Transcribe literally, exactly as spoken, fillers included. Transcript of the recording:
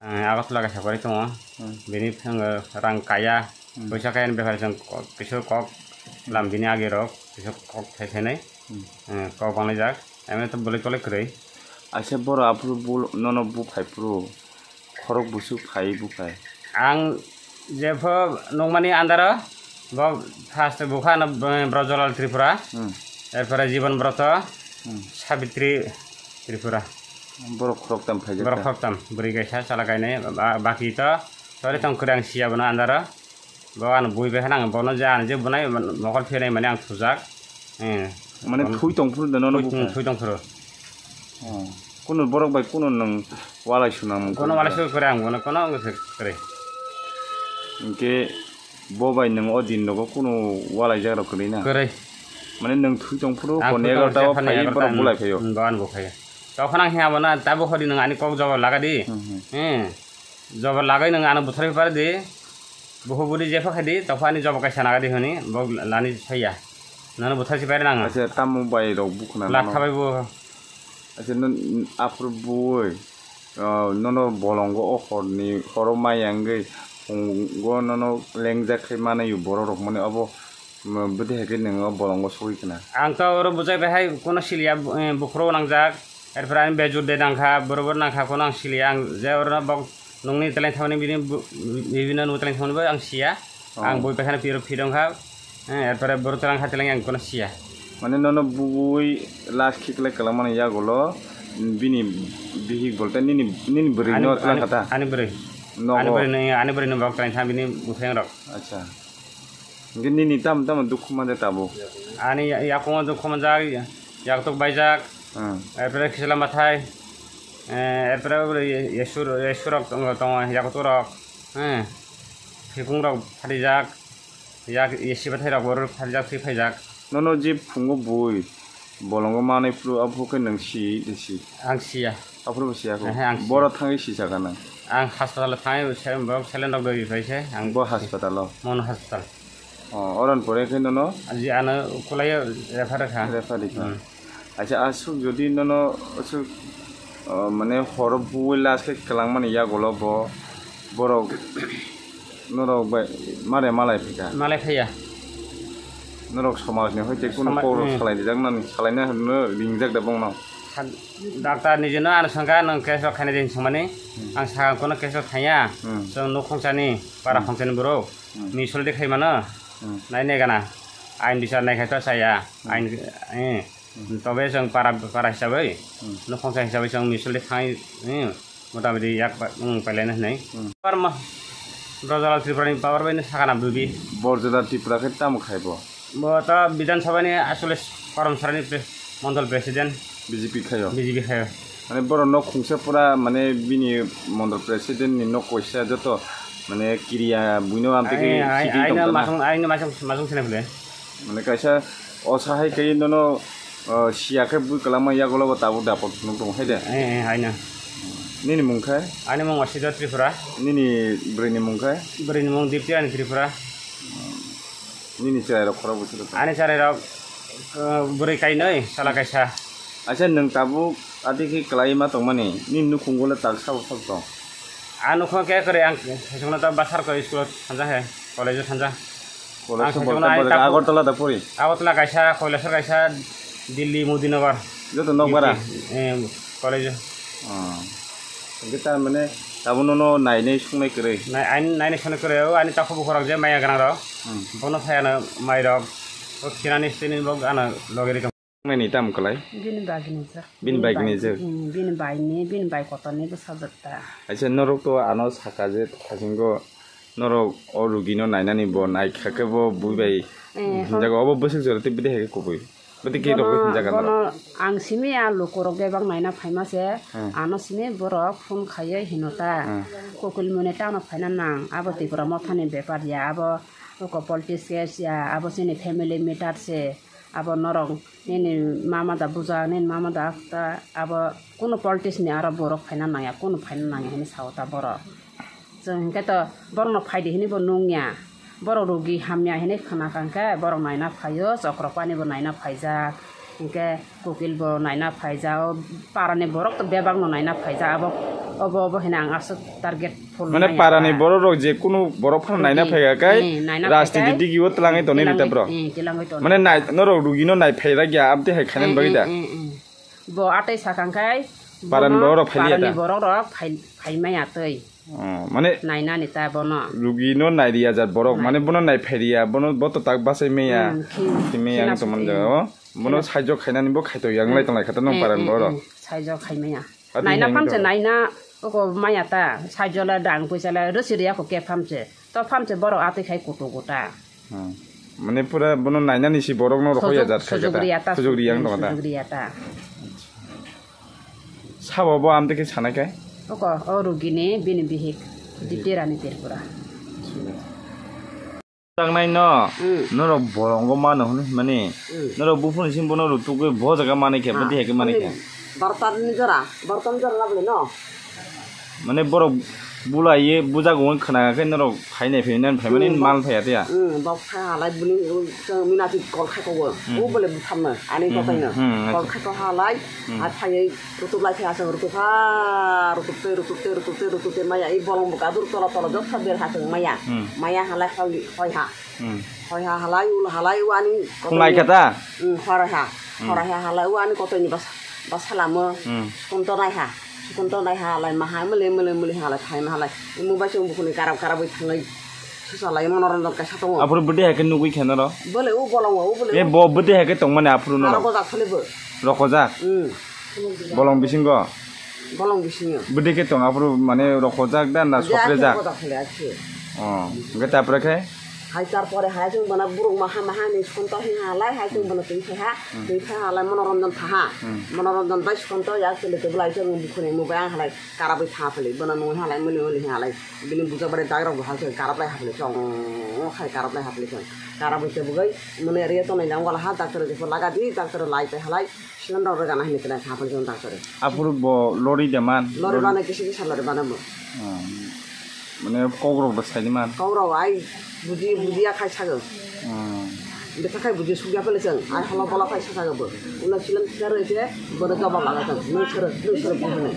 Eh, Agartala kaisa kwrwi tongo. Hmm. Bini phano rang kaya, Hmm. poisa kaya ni bepar chwng kok, kisa kok lam bini agi rok, kisa kok thai thainai. Hmm. Eh, kok banglai jak. Amo to bolai tolai kwrwi. Aisa boro aphuru bul-, nono buphai phuru khorok busu phai buphai. Ang jepho nukmani andaro, bo first bukha no, eh, Brojolal Tripura, Hmm. erpore Jibon Broto, Hmm. Sabitri Tripura. Borok khoroktam phaijak Borok ta? Khoroktam, bwrwi kaisa, chwla kainwi, ba-, baki to, tori tong kwrwi ang siya bono andaro. Bo ano bui bai khana ang bono je ano je bunai mokol phinai mani ang thujak. Eh. Mane Bono thui tong phuru de nono Thui, bukha? Thui tong phuru. Oh. Kunu borok bai kunu nwng walai sunang mung Kono kunu walai ba? Su kwrwi ang bono kono wng se kwrwi. Hwnkhe bo bai nwng o din nogo kunu walai jak rok kwrwi na? Kwrwi. Mane nwng thui tong phuru Ang hor ni thui tong egarota o phai phai egarota, borok hmm, bulai phaio? Hmm, bo ano bo phaio. Tokon ang hwnba na tabo hori nwng ani kok jawab laga di. Hmm, hmm. Hmm. Jawab lagai nwng ano butharwi pare di. Buhu budi jepha khai di, tokon ani jawab kaisa naga di hwnwi bo lani saya. Nono butharwi pare nang. Acha, tamo bai rok bukhna Lak nono? Thabai bo. Acha, non aphuru bui, ah, nono bolongo o horni horo maya wngwi phungo nono lengjak khai manayo borok rok mani obo. Bwtwi hai khe nwng o bolongo sogwi khna? Ang to oro bujai bai hai, kono siliya, eh, bukhro nangjak, erpore ani bejur de nangkha, borobor nangkha, kono ang siliya, ang je oro bok nungni teleng thamani bini bu-, bibino nung teleng thamani bo ang siya. Oh. Ang bui pakhana piro phi dongkha, eh, erpore boro teleng kha teleng ang kono siya. Mane nono bui last khiklai kwlangmani yagulo bini bihik bolte nini, nini bwrwi Ani, no ani, twlang kha ta? Ani bwrwi. Nogo? Ani bwrwi no, ani bwrwi no bok teleng tha bini bupheng rok. Acha. Hwnkhe nini tamo tamo dukhu manja tabuk? Ani ya-, yakungo dukhu manjak, yaktuk baijak, Hmm. erpore khisla mathai, eh, erpore yesur, yesurok tongo, tongo, yaktuk rok, eh, phikungrok phatijak, yak yesi bathai rok borok phatijak, thwi phaijak. Nono je phungo bui, bolongo manwi phuru, aphuru khe nwng si de si? Ang siya. Aphuru bo siya kho? Ehe, ang siya. Boro thangwi si saka nang? Ang hospital o thangwi se, borok saline rok doi pai se, ang Bo hospital o? Mono hospital. O, oron pore khe nono? Aji ano kulai o refer kha. Refer kha. Hmm. Acha, aswk jodi nono aswk, o, mane horo bui last khe kwlangmani yagulo bo borok Norok bai mare malai phika? Malai phaiya. Norok somajni hoite kunu Somaj-, kok rok hmm. Salai dijak nani, salaina hwnwi ringjak da bongno? Sa-, doctor ni jeno ano sangka nwng case rok khaina din songmani. Hmm. Ang sakha kono case rok khaiya. Hmm. Chwng nuk khongchani, para Hmm. Khongchani borok. Hmm. Misol de khaimano. Hmm. Nai ne gana. Ain bichar nai khai to chaya. Hmm. Ain, eh. Hmm. Tobe chwng para, para hisabai, Hmm. Nukhungsa hisabai chwng misil de thangwi, hmm, motamoti yak pa-, hmm, pailaina hwnwi. Hmm. Power ma-, Brajalal Tripura ni power bai no sakana bubi. Borjada Tripura khe tamo khai bo? Bo ta Bidhan Sabha ni asole Karamsara ni pre-, mondol president. B J P khayo? B J P khayo. Mane borok nok khungsa pura mane bini mondol president ni nok koisa joto mane kiriya buino amtwi khe Ai, ai, sitwi aino tongkha na? Masung, aino masung, masung sene phule. Mane kaisa osa hai khe nono, o, siya khe bui kwlangma yagulo bo tabuk dapot phunuk tongo hai de? Eh, eh, haino. Nini mung khe? Ani mung Asida Tripura. Nini bwrwi ni mung khe? Bwrwi ni mung Dipti Rani Tripura. Nini cherai rok khorok bwswk tong? Ani cherai rok, eh, bwrwi kainwi, sala kaisa. Acha nwng tabuk ati khe kwlai ma tongmani, nini nukhungo le tak sabo sok tong? A nukhung khe kwrwi ang saichungno ta basar ko school o thanja he, college o thanja. College Ang o saichungno bwlai ai ta tabu Agartala da pori? Agartala kaisa, Kailasor kaisa, Delhi, Modinagar. Joto nok bara? U P, eh, college o. Oh. Hingke tar mane tabuk nono nainai sungnai kwrwi? Nai-, aini nainai sungnai kwrwi, o ani takhuk bukhuk rok je maya gwnang rok. Hmm. Bono phai ano mai rok, o khinani sini bo ano loge ri tong. Nini tamo kwlai? Bini bagini jak. Bini bagini jak? Hmm, bini baini, bini bai kotorni bwsajak ta. Acha, norok to ano saka je thasingo norok o rugino nainani bo naikha khe bo bui bai Eh, hinjago, obo bwswk jora tei bidi hai khe kubui. Bidi khe rok hinjaga bono norok. Ang simi a lukurok bebak naina phaima se, Hmm. Ano simi borok phone khaiwi hino ta. Hmm. Kokilmuni tano phaina nang, abo Tripura mothani bepar ya, abo oko politics case ya, abo chini family matter se, abo norok Nini mama da bujak, nini mama da ta abo kunu politics ni aro borok phaina nangya, kunu phaina nangya hinwi sao ta borok. Chwng hinkhe to borokno phaidi hinwi bo nungya. Borok rugi hamya hinwi khna kha hinkhe borok naina phaio, chokro pani bo naina phaijak. Hwnkhe kokil bo naina phaija, o parani borok to bebak no naina phaija, abo, obo, obo hwnwi ang aswk target full. Mane maya parani ta. Borok rok je kunu borok phano naina eh, phaikha kai, eh, naina rajniti phaikha digi o twlangwi tonwi twlangwi, rita bro. Eh, twlangwi tonwi. Mane nai, norok rugi no nai phai rakya, abte hai khainani eh, bagwi eh, da. Eh, eh. Bo atwi sakang khai, parani bono borok rok phai liya parani da. Borok rok phai, phai maya twi. Oh, mane nainani ta bono. Rugi no nai riya jat borok, nai. Mane bono nai phai riya, bono bo to tak basai meya. Hmm, khi-, khimaya khina ang to man suti. Jaga o. Bono khina. Saijo khainani bo khaito yang lai tong lai kha ta nong eh, paran eh, borok. Eh, saijo khai maya. Ati naina hai phamche wngkha. Naina oko maya ta, saijo la dang puisa la rwsi riya kho ke phamche. To phamche borok atwi khai kutu kuta. Hmm. Mane pura bono nainani si borok no rokho ya jat khai sujuk kha ta. Riya ta. Sujuk riya ang tong ta. Sujuk riya ta. Sabo bo amte khe sanai kai? Oko, o rugini bini bihik, Dipti Rani Tripura. Tangnai no, hmm. Norok bolongo mano hwnwi hwnmani. Hmm. Norok buphuni simi bono rutugwi bo jaga manwi kha, ha, bwtwi hai khe manwi kha. Barta ni jora, barta ni jora labani no. Mane borok bulaiye bujago wng khna khe norok phainai phainai phaimani hmm, mal phaiya tiya. Hmm, bok phai halai bini, uh, minati kol khai kogo. Hmm. U bole buthamno, ani hmm, kotaino. Hmm, hmm, kol khai ko halai, hmm. Ar phaiye rutup lai phaiya aswk rutup ha, rutup te, rutup te, rutup te, rutup te, maya, i bolong buka dur tola tola jok sa ber ha chwng maya. Hmm. Maya halai hoi, hoi ha. Hmm. Hoi ha halai, ul halai, u ani kotaino. Khungai kata? Hmm, hor ha. Hmm. Hor ha halai, u ani kotaino bas, bas halamo. Hmm. Sukun to nai ha. Sukun to nai ha halai, maha mele, mele, mele halai, phai ma halai. Imo bai chwng bukhuni karab, karabwi thangai. Susalai Monoranjan kaisa tongo. Aphuru bwtwi hai khe nugwi khe noro? Bole u bolongo, u bole. E bo bwtwi hai khe tongmani aphuru noro? Aro gojak phale bo. Rokojak? Hmm. Bolong bisingo? Bolong bisingo. Bwtwi khe tong aphuru mane rokojak da na soprejak? Gojak phale akhe. Oh, hwnkhe tapre khe? Hai tarpore hai chwng bana buruk maha maha ni sukun to hi halai, hai chwng bana twi phai ha, hmm. Twi phai halai Monoranjan pha ha. Hmm. Monoranjan bai sukun to ya chwle tebulai chwng bukhuni mubai ang halai. Karabwi tha phele, bono nung halai muli muli halai, bini buja bare dagrok bo halai karaplai ha phele, chong khai karaplai ha phele, chong karabwi tebugwi muni area tongnai jang wala ha, doctor jepho laga di, doctor lai pai halai, sigon rok rega na hinwi kena ha phele, chong doctor. Aphuru bo lori de man? Lori bana kisa kisa lori bana bo. Hmm. Mane kok rok bo sai di man? Kok rok ai buji, buji ya khai sago. Hmm. Betha khai buji sugya phele chwng, ai holo bola khai sasagabo. Ulo silang thikar rwkhe, bono jawab laga chwng. Nung sero, nung sero buhane.